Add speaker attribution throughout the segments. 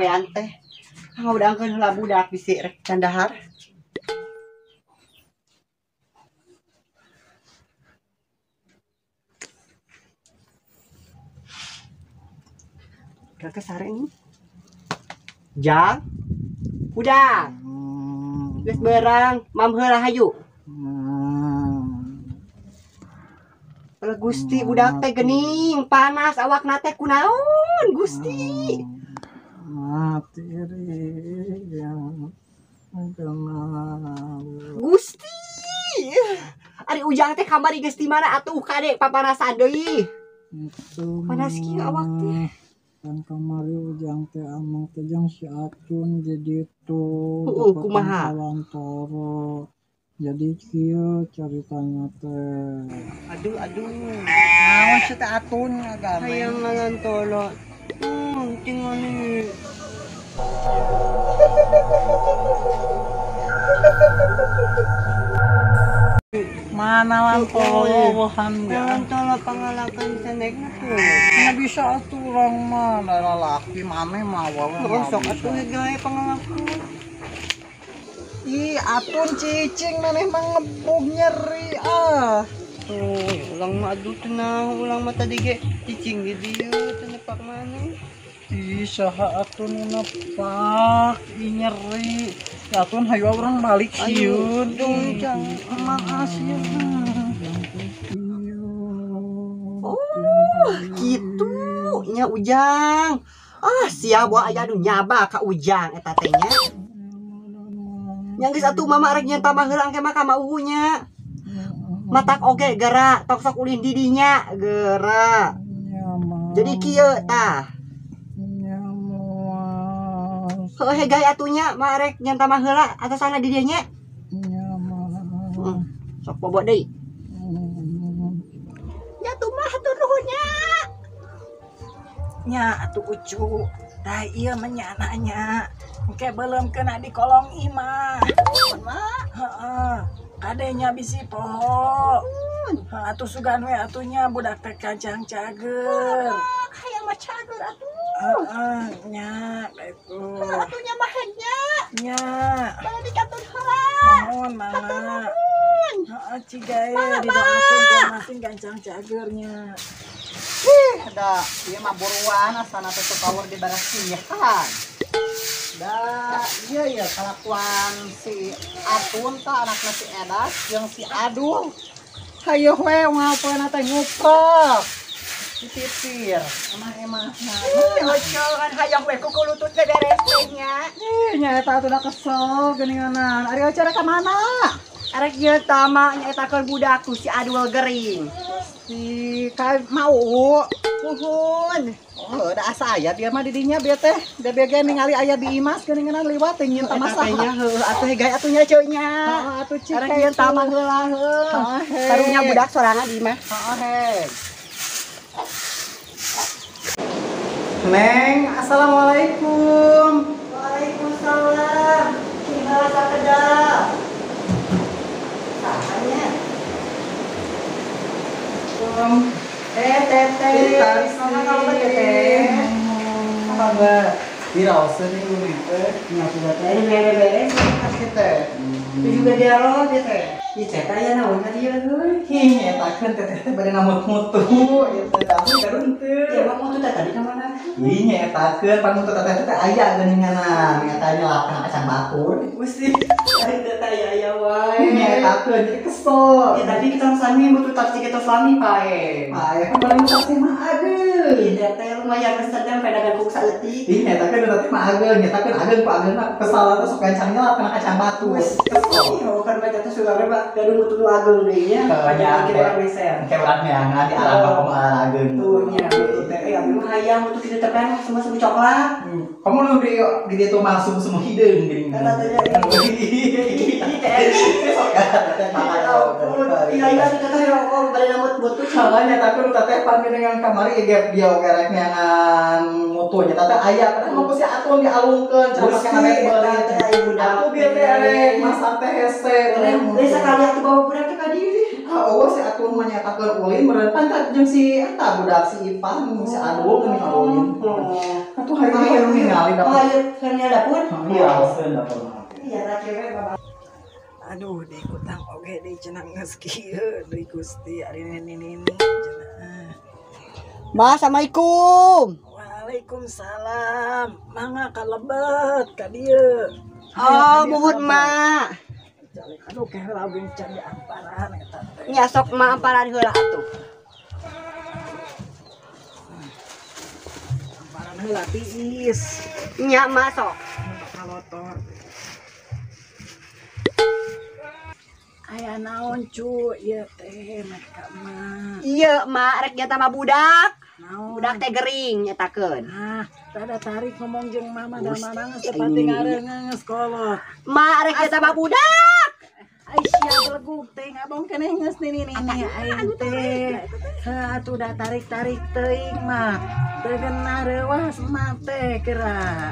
Speaker 1: pagawean teh. Ngaudangkeun heula budak bisi rek candahar. Kakak sare ini. Jang. Udah. Geus berang, mam heula hayu. Alah Gusti budak teh geuning panas awakna teh kunaon Gusti. Gusti. Ari Ujang teh kamari geus di mana atuh kade papanasan deui. Panas kieu awak teh.
Speaker 2: Kan kamari Ujang teh amang teh jeung si Atun jadi tuh
Speaker 1: kumaha
Speaker 2: Lantoro. Jadi kieu caritanya teh.
Speaker 1: Aduh aduh.
Speaker 2: Naon si teh Atun agama.
Speaker 1: Hayang ngalantoro. Tingali.
Speaker 2: Mana Lantoro wuhan
Speaker 1: Lantoro pangalakan sanekna tuh.
Speaker 2: Nggak bisa atuh urang mah lalaki mame mah wae.
Speaker 1: Sok atuh gawe pangalakan.
Speaker 2: Ih, Atun cicing maneh mah ngebug nyeri ah.
Speaker 1: Tuh, ulang mah aduh tenang, ulang mah tadi ge cicing di dieu teu nepak mana.
Speaker 2: Ih, saha Atun nu nepak, ih nyeri. Atun hayu urang balik sieun.
Speaker 1: Dung jang
Speaker 2: emang asieun.
Speaker 1: Oh, kitu nya Ujang. Ah, sia buah aya nu nyaba ka Ujang eta teh nya. Yang geus atuh mama rek nyeun tambah heula engke mah ka mauhu nya. Matak oge gerak tok sok ulin di dinya gerak. Jadi kieu tah. Heuh hegai atuh nya mah rek nyeun tambah heula atasana di dieu nya. Sok bobo deui. Nya tuh mah hatur nuhun nya.
Speaker 3: Nya atuh Ucu. Tah ieu mah nyana nya. Engke belum kena di kolong imah. Heeh. Kadenya bisi poho. Heeh atuh sugan we atuh nya budak teh kacang cager.
Speaker 1: Hayang mah cager atuh.
Speaker 3: Heeh nya kitu.
Speaker 1: Atuh nya mah nya.
Speaker 3: Nya.
Speaker 1: Balik dikatur heula.
Speaker 3: Mohon mama. Heeh cigae didoakeun ku masing gancang cagernya.
Speaker 2: Ih, da ieu mah buruan asana teh tukawur dibarasihan. Da iya ya kalakuan si Atun ta anakna si Edas jeung si Adul. Hayoh we ngapaeuna teh nguprek. Dipipir emah-emahna.
Speaker 1: Ojo kan hayang we kuku lutut teh beres teh nya.
Speaker 2: Ih nya eta atuh da kesel geuninganan. Ari acara ka mana?
Speaker 1: Arek ieu tama nya eta keur budak tuh si Adul gering.
Speaker 2: Si ka mau
Speaker 1: Puhun.
Speaker 2: Oh, da asa aya dia mah di dinya bieu teh. Da bieu ge ningali aya Bi Imas geuningan liwat teh nyeun tamasah.
Speaker 1: Heuh atuh hegai atuh nya ceu nya.
Speaker 2: Heeh atuh cik.
Speaker 1: Arek ieu tamah heula heuh. Karunya budak sorangan di imah.
Speaker 2: Heeh he. Neng, assalamualaikum.
Speaker 1: Waalaikumsalam. Cing heula sakedap. Saha nya? Teteh, mama kamu teteh.
Speaker 2: Apa enggak? Diraoseun ieu teh.
Speaker 1: Nya sudah teh ini beres-beres
Speaker 2: kasih teh.
Speaker 1: Itu juga dialog ya teh. Ih teh aya naon ka dieu euy.
Speaker 2: Ih nyetakeun teteh teh bade namut-mutu ieu teh tapi garun teu.
Speaker 1: Ya mah mutu teh tadi ka mana?
Speaker 2: Ih nyetakeun pan mutu teteh teh aya geuninganan nyata nyelapkeun kacang batur.
Speaker 1: Gusti, ari teh aya wae.
Speaker 2: Nyetakeun jadi kesel.
Speaker 1: Ya tapi kita sami mutu taksi kita sami pae.
Speaker 2: Pae kan bade mutu taksi mah ageung.
Speaker 1: Ih teteh lumayan kesedang pedagang kuk saeutik.
Speaker 2: Ih nyetakeun teteh mah ageung, nyetakeun ageung ku ageung mah kesel teh sok gancang nyelapkeun kacang batur.
Speaker 1: Kesel. Oh kan baca teh suka mah gaduh mutu nu ageung deui nya.
Speaker 2: Heeh nya
Speaker 1: kita urang meser.
Speaker 2: Engke urang neangan di alam kumaha ageung.
Speaker 1: Tuh nya mutu teh abdi mah hayang mutu kitu teh pengen semua coklat.
Speaker 2: Kamu nu di ditu mah semua hideung geuning.
Speaker 1: Eta teh iya teteh rokok bade namut mutu
Speaker 2: soalnya tapi nu teteh pan geuningan kamari ge dia oge rek neangan mutu nya teteh aya padahal mah si Atun dialungkeun cenah make habet beuli
Speaker 1: teh aya budak.
Speaker 2: Atuh bieu teh rek masak teh hese.
Speaker 1: Deui sakali atuh bawa budak teh ka dieu.
Speaker 2: Ah eueuh si Atun manyatakeun ulin meureun pan jeung si eta budak si Ipan si Adul geuning ulin. Atuh hayu ningali dapur.
Speaker 1: Hayu keur dapur.
Speaker 2: Iya, raoseun dapur mah.
Speaker 1: Iya, cewek bapak.
Speaker 3: Aduh, di kutang oge deui cenah geus kieu deui Gusti ari nini cenah.
Speaker 1: Ma, assalamualaikum.
Speaker 3: Waalaikumsalam. Mangga kalebet ka dieu.
Speaker 1: Oh, muhun ma.
Speaker 3: Aduh, ke heula abdi can diamparan eta teh.
Speaker 1: Nya sok ma amparan heula atuh.
Speaker 3: Amparan heula tiis.
Speaker 1: Nya ma sok.
Speaker 3: Kalotor. Aya naon cu ieu teh mereka mah.
Speaker 1: Ieu ma rek nyata mah budak.
Speaker 3: Naon?
Speaker 1: Budak teh gering nyatakeun.
Speaker 3: Ah, tada tarik ngomong jeung mama da mama geus tepati ngareungeung geus kolot.
Speaker 1: Ma rek nyata mah budak.
Speaker 3: Ai sia belegug teh ngabong keneh geus nini nini aing teh. Heuh atuh da tarik-tarik teuing mah. Teu geunah reuas mah teh geura.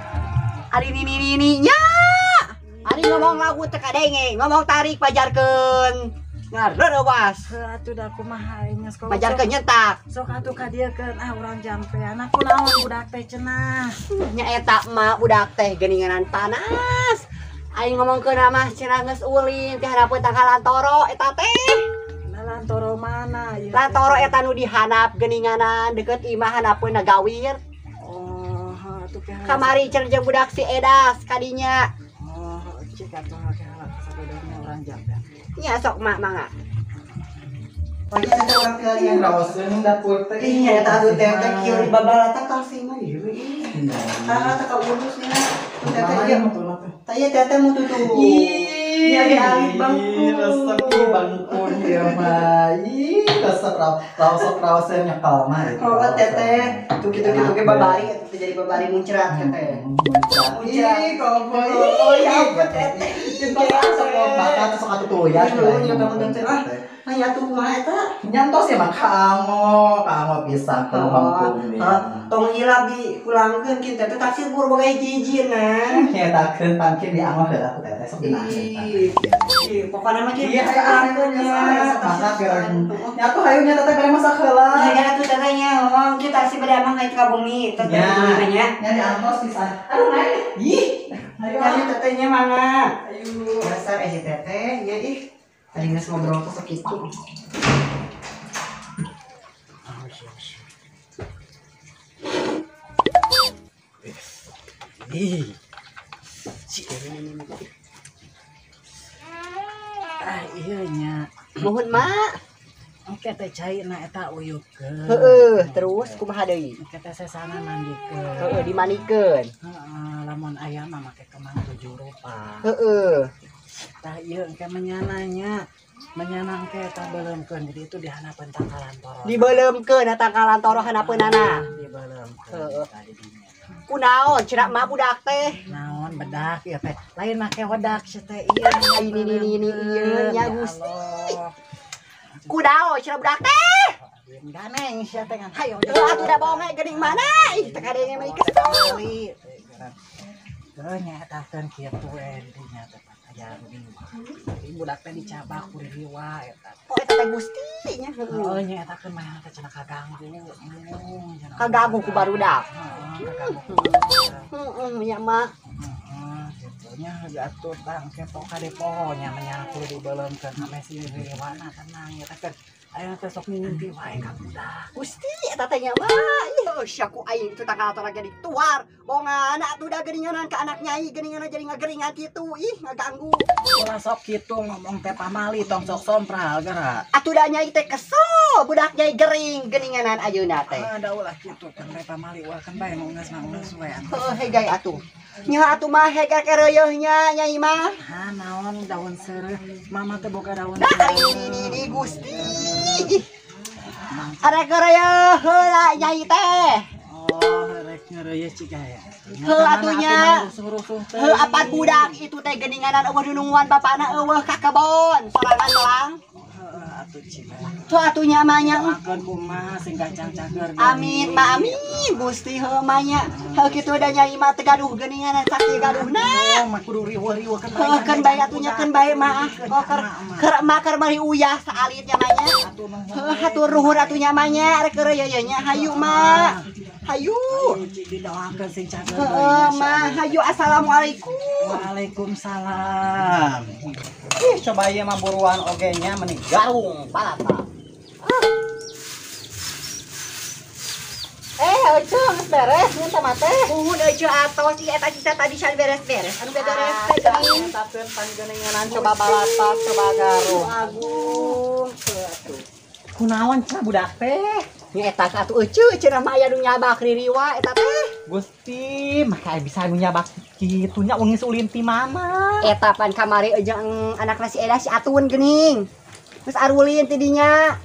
Speaker 1: Ari nini nini nya. Ari ngomong lagu teu kadenge, ngomong tarik pajarkeun. Ngareuwas.
Speaker 3: Heuh atuh da kumaha aing geus kolot.
Speaker 1: Pajarkeun nyentak.
Speaker 3: Sok atuh ka dieu keun ah urang jampean. Kunaon budak teh cenah.
Speaker 1: Nya eta mah budak teh geuninganan panas. Aing ngomongkeun mah cenah geus ulin ti harapeun tangkalan toro eta teh.
Speaker 3: Nah, lantoro mana ieu?
Speaker 1: Lantoro eta nu dihanap geuninganan deukeut imah hanapeun gawir.
Speaker 3: Oh, atuh ke
Speaker 1: kamari cenah jeung budak si Edas kadinya.
Speaker 3: Oh, cik atuh ke sabodona urang jampean.
Speaker 1: Nya sok mak mangga.
Speaker 2: Pagi ada orang kalian raoseun dapur teh.
Speaker 1: Iya, eta atuh teh teh kieu di babalata kasih mah ieu. Tah teh kaurus nya. Teh teh ieu. Tah ieu teh teh mu tutu.
Speaker 2: Ih,
Speaker 1: nya dialit bangku.
Speaker 2: Resep ieu bangku ieu mah. Ih, resep raosok raoseun nyekel mah.
Speaker 1: Oh, teh teh tuh kitu-kitu ge babari eta teh jadi babari muncrat teh teh.
Speaker 2: Muncrat. Ih, komo.
Speaker 1: Oh, ya ampun teh teh.
Speaker 2: Cinta sok bakat sok atuh ya.
Speaker 1: Nuhun ya kamu teh ah. Aya tuh kumaha eta?
Speaker 2: Nyantos ya mah kango, kango pisan bangku.
Speaker 1: Tong hilap dikulangkeun kin teh taksir bur boga hiji-hijina.
Speaker 2: Nyetakeun pangkin di angoh heula ku teteh sok dina.
Speaker 1: Ih, pokona mah kieu
Speaker 2: Iya, hayu nya masak geura. Nya atuh hayu nya teteh bade masak heula.
Speaker 1: Ya atuh teteh nya ngomong kieu taksi bade amang ka bumi teteh nya.
Speaker 2: Nya diantos pisan. Aduh naik. Ih, hayu
Speaker 1: nya teteh nya mangga.
Speaker 2: Hayu.
Speaker 1: Dasar eh teteh nya ih. Tadi geus ngobrol teh sakitu.
Speaker 3: Ih. Si ah ieu nya.
Speaker 1: Muhun mak.
Speaker 3: Engke teh caina eta uyupkeun.
Speaker 1: Heeh, terus kumaha deui?
Speaker 3: Engke teh sesana mandikeun.
Speaker 1: Heeh, dimandikeun.
Speaker 3: Heeh, lamun aya mah make kemang 7 rupa.
Speaker 1: Heeh.
Speaker 3: Tah ieu engke menyananya. Menyana engke eta beuleumkeun jadi itu dihanapeun tangkalan toro.
Speaker 1: Dibeuleumkeun tangkalan toro hanapeunana.
Speaker 3: Dibeuleumkeun.
Speaker 1: Heeh.
Speaker 3: Tadi dinya.
Speaker 1: Kunaon cenah mah budak teh?
Speaker 3: Naon bedak ieu teh. Lain make wedak sia teh ieu.
Speaker 1: Ai ini ieu nya Gusti. Kunaon cenah budak teh?
Speaker 3: Ganeng sia teh ngan hayo.
Speaker 1: Heuh atuh da bonge geuning mana? Ih teh kadenge mah kesel.
Speaker 3: Heuh nyaetakeun kitu we dinya teh aya riwa. Jadi budak teh dicabak ku riwa eta.
Speaker 1: Oh eta teh Gusti nya
Speaker 3: heuh. Heuh nyaetakeun manehna teh cenah kaganggu.
Speaker 1: Kaganggu ku barudak.
Speaker 3: Heeh, kaganggu.
Speaker 1: Heeh nya mah.
Speaker 3: Heeh, kitu nya atuh tah engke pok kade poho nya menyana kudu dibeuleumkeun ame si riwana tenang ya teh. Ayeuna teh sok mimpi wae ka budak.
Speaker 1: Gusti eta teh nya mah. Ih, sia ku aing itu tanggal torang jadi tuar. Bongana atuh da geuninganan ka anak nyai geuninganan jadi ngageringan kitu. Ih, ngaganggu.
Speaker 3: Ulah sok kitu ngomong teh pamali tong sok sompral geura.
Speaker 1: Atuh da nyai teh kesel, budak nyai gering geuninganan ayeuna teh.
Speaker 3: Ah, da ulah kitu kan teh pamali ulah kan bae nu geus mah geus we.
Speaker 1: Heuh, hegai atuh. Nya atuh mah hegai kereueuh nya nyai mah.
Speaker 3: Ha naon daun seureuh, mama teh boga daun.
Speaker 1: Nah, ini Gusti. Arek ngeureueuh heula nyai teh.
Speaker 3: Oh, rek ngeureueuh cik aya.
Speaker 1: Heuh atuh nya. Heuh apan budak itu teh geuninganan eueuh nununguan bapana eueuh ka kebon sorangan melang.
Speaker 3: Heeh Atuh cik.
Speaker 1: Tuh atuh nya mah nya.
Speaker 3: Doakeun kumaha sing gancang cager.
Speaker 1: Amin ma amin Gusti heuh mah nya. Heuh kitu da nyai mah teu gaduh geuningan sakieu gaduhna.
Speaker 3: Mah kudu riweuh-riweuh kan
Speaker 1: bae. Heuh keun bae atuh nya keun bae mah. Oh keur mah keur meuli uyah saalit nya mah nya. Heuh hatur nuhun atuh nya mah nya rek keur ieu nya hayu mah. Hayu.
Speaker 3: Didoakeun sing cager.
Speaker 1: Heuh mah hayu assalamualaikum.
Speaker 3: Waalaikumsalam.
Speaker 2: Ih coba ieu mah buruan oge nya meni garung balata. Euceu geus beres nya teh mah teh.
Speaker 1: Uhun euceu atos ieu eta cita tadi can beres-beres. Anu beres teh geuning.
Speaker 2: Takeun panggeninganan coba balata coba garung.
Speaker 1: Agung atuh.
Speaker 2: Kunaon cenah budak teh?
Speaker 1: Nya eta atuh euceu cenah mah aya nu nyabak ririwa eta teh.
Speaker 2: Gusti, maka bisa nu nyabak kitu nya geus ulin ti mana?
Speaker 1: Eta pan kamari jeung anakna si Eda si Atun geuning. Geus arulin ti dinya.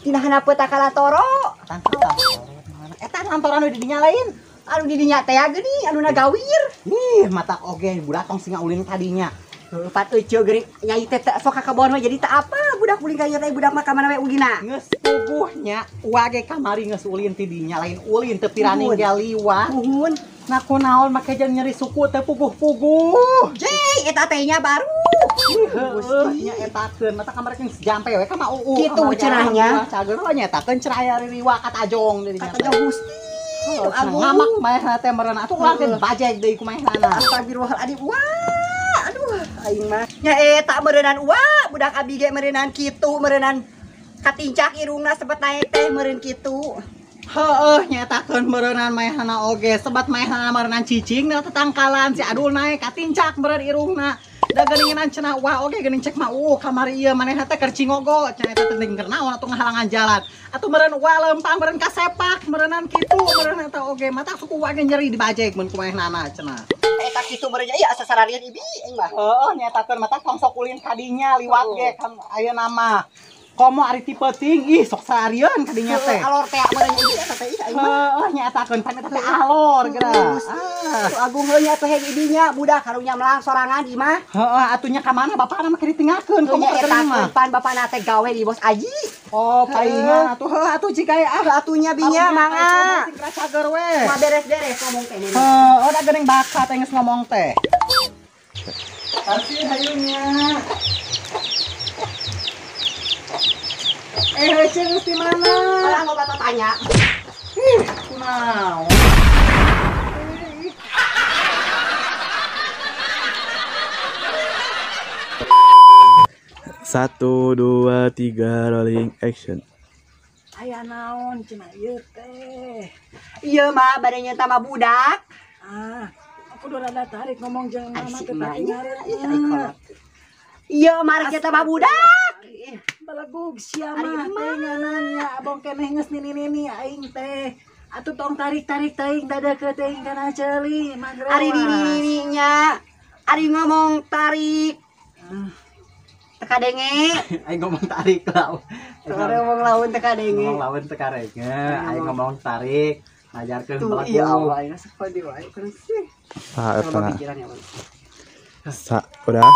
Speaker 1: Tina hanapeuh takalatoro.
Speaker 2: Eta lantaran nu di dinya lain.
Speaker 1: Anu di dinya teh geuning anu nagawir.
Speaker 2: Ih, mata oge budak tong sing ulin tadinya.
Speaker 1: Pat euceu geuning nyai teh sok ka kebon we jadi teu apa budak ulin ka ieu teh budak mah ka mana we ulina.
Speaker 2: Geus puguh nya wage kamari geus ulin ti dinya lain ulin teu pirani ge liwat.
Speaker 1: Nuhun.
Speaker 2: Nah kunaon make jeung nyeri suku teu puguh-puguh.
Speaker 1: Jey eta teh nya baru.
Speaker 2: Gusti nya etakeun mata kamari geus jampe we ka ma uu.
Speaker 1: Kitu cenahnya.
Speaker 2: Cager we nya etakeun cenah aya ririwa katajong di dinya.
Speaker 1: Katajong Gusti.
Speaker 2: Ngamak maehna teh meureun atuh urang teh bajeg deui ku maehna.
Speaker 1: Astagfirullahaladzim. Wah, aduh aing mah. Nya eta meureunnan wah budak abi ge meureunnan kitu meureunnan katincak irungna sepet naek teh meureun kitu.
Speaker 2: Heueuh nyetakeun meureunnan maehna oge sebat maehna meureunnan cicing na tetangkalan si Adul naek katincak meureun irungna. Da geuningan cenah wah oge geuning cek mah kamari ieu manehna teh keur cingogo cenah eta teh keur naon atuh ngahalangan jalan. Atuh meureun wah lempang meureun kasepak meureunnan kitu meureun eta oge mata suku wah ge nyeri dibajeg mun ku manehnana cenah.
Speaker 1: Eta kitu meureun nya ieu asa sararian ibi aing mah.
Speaker 2: Heueuh nyetakeun mata tong sok ulin kadinya liwat ge kan ayeuna mah. Komo ari ti peuting ih sok sararieun kadinya teh.
Speaker 1: Alor teh meureun ibi eta teh ih aing mah.
Speaker 2: Heueuh nyetakeun pan eta teh alor geura.
Speaker 1: Ah, agung heuh nya teh ibinya budak karunya melang sorangan di mah.
Speaker 2: Heueuh atunya ka mana bapana mah keur ditinggalkeun komo
Speaker 1: keur mah. Pan bapana teh gawe di bos Aji.
Speaker 2: Oh, paingan atuh heuh atuh jika ah
Speaker 1: atunya binya mangga.
Speaker 2: Sing cager we.
Speaker 1: Mah beres-beres ngomong teh.
Speaker 2: Heuh, da geuning bakat geus ngomong teh. Kasih hayunya. Heuceu geus di mana?
Speaker 1: Alah loba tanya.
Speaker 2: Ih, kunaon?
Speaker 4: Satu, dua, tiga, rolling action.
Speaker 3: Aya naon cenah ieu teh?
Speaker 1: Ieu mah bade nyeunta mah budak.
Speaker 3: Ah, aku udah rada tarik ngomong jeung mama teh ngareun.
Speaker 1: Ieu mah rek nyeunta mah budak.
Speaker 3: Belegug sia mah teh ngananya abong keneh geus nini-nini aing teh. Atuh tong tarik-tarik teuing dadeukeut teuing kana ceuli mah grewas.
Speaker 1: Ari nini-nininya. Ari ngomong tarik. Teka denge.
Speaker 2: Aing ngomong tarik lah.
Speaker 1: Teka ngomong lawan teka denge.
Speaker 2: Ngomong lawan teka denge. Aing ngomong tarik ngajarkeun
Speaker 1: belagu. Iya Allah, aing sakadi wae terus sih.
Speaker 4: Ah, eta. Sa, udah.